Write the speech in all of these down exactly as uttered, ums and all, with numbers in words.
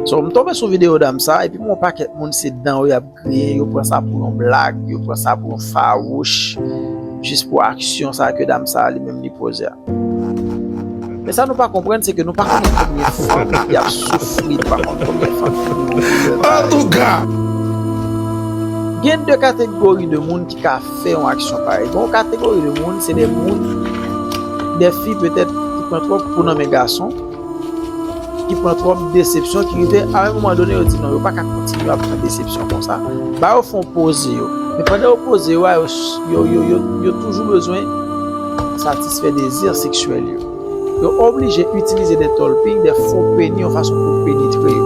So, m tonbe sou videyo dam sa, epi m wè yon pakèt moun se dan yo y ap griyen, yo pran sa pou yon blag, yo pran sa pou yon fawouch, jis pou aksyon sa ke dam sa li menm li poze a. Men sa nou pa konprann, se ke nou pa konnen konbyen fanm ki ap soufri, nou pa konn konbyen fanm ki mouri. Antouka! Gen de kategori de moun ki ka fè yon aksyon parèy. Gen yon kategori de moun, se de moun, de fi petèt, ki pran twòp kou nan men gason, ki pran twòp desepsyon, ki rive a yon moman done, yo di non, yo pa ka kontinye ap pran desepsyon konsa. Ba yo fè yon poze yo. Men pandan yo poze yo a, yo, yo, yo, yo, yo toujou bezwen satisfè dezi seksyèl yo. Yo oblije itilize de tòlping, de fo peni, yon fason pou penetre yo.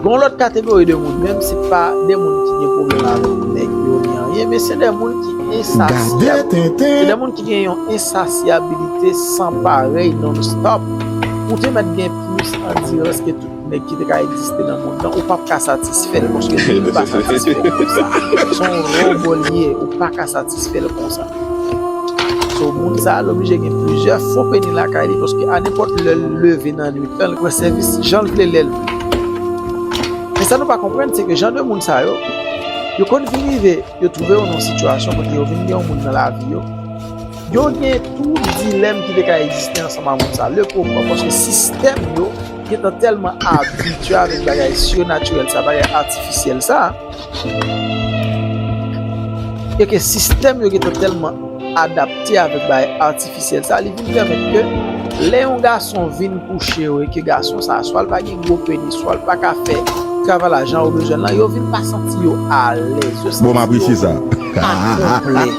Gen yon lòt kategori de moun menm, se pa de moun ki gen pwoblèm avèk nèg yo ni anyen, men se de moun ki ensasyab. Se de moun ki gen yon ensasyabilite san parèy, non-stop. Ou te mèt gen plis andirans ke tout nèg ki te ka egziste nan mond lan, ou p ap ka satisfè l, paske li pa satisfè l konsa. Se yon wobo li ye, ou pa ka satisfè l konsa. So, moun sa a, l oblije gen plizyè fo peni lakay li, paske a nenpòt lè l leve nan nwit lan, l pran sèvis jan l vle, lè l vle. Men sa nou pa konprann, se ke jan de moun sa yo, yo konn vin rive, yo twouve yo nan yon sitiyasyon kote yo vin gen yon moun nan lavi yo. Yo gen tout dilèm ki te ka egziste ansanm a moun sa. Le pwoblèm, paske sistèm yo gentan tèlman abitye avèk bagay sirnatirèl sa, bagay atifisyèl sa, e ke sistèm yo gentan tèlman adapte avèk bagay atifisyèl sa, li vin pèmèt ke lè yon gason vin kouche yo e ke gason sa, swa l pa gen gwo peni, swa l pa ka fè travay la jan yo bezwen l lan, yo vin pa santi yo alèz, yo santi yo akonpli.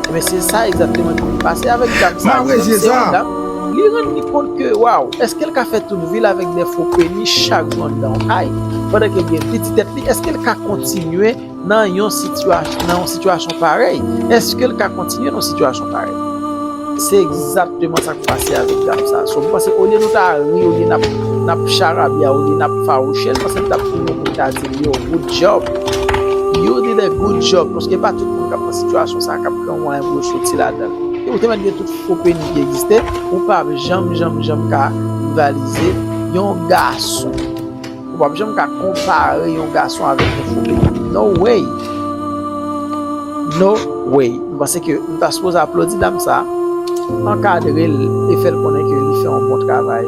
Ebyen, se sa egzakteman ki vin pase avèk dam sa. Dam se yon dam, li rann li kont ke, waw, èske l ka fè tout vi l avèk de fo peni chak jou anndan yon kay, pandan ke l gen pitit tèt li, èske l ka kontinye nan yon sitiyasyon, nan yon sitiyasyon parèy? Èske l ka kontinye nan yon sitiyasyon parèy? Se egzakteman sa k pase avèk dam sa. So, m panse, olye nou ta ri, olye n ap, n ap charabya, olye n ap fawouche l, m panse m t ap tounen pou m ta di l, yo, good job. You did a good job. Paske pa tout moun k ap nan sitiyasyon sa k ap gen yon mwayen pou yo soti ladan l. E ou te mèt gen tout fo peni ki egziste, ou p ap janm, janm, janm ka rivalize yon gason. Ou p ap janm ka konpare yon gason avèk yon fo peni. No way. No way. M panse ke nou ta sipoze aplodi dam sa, ankadre l e fè l konnen ke li fè yon bon travay.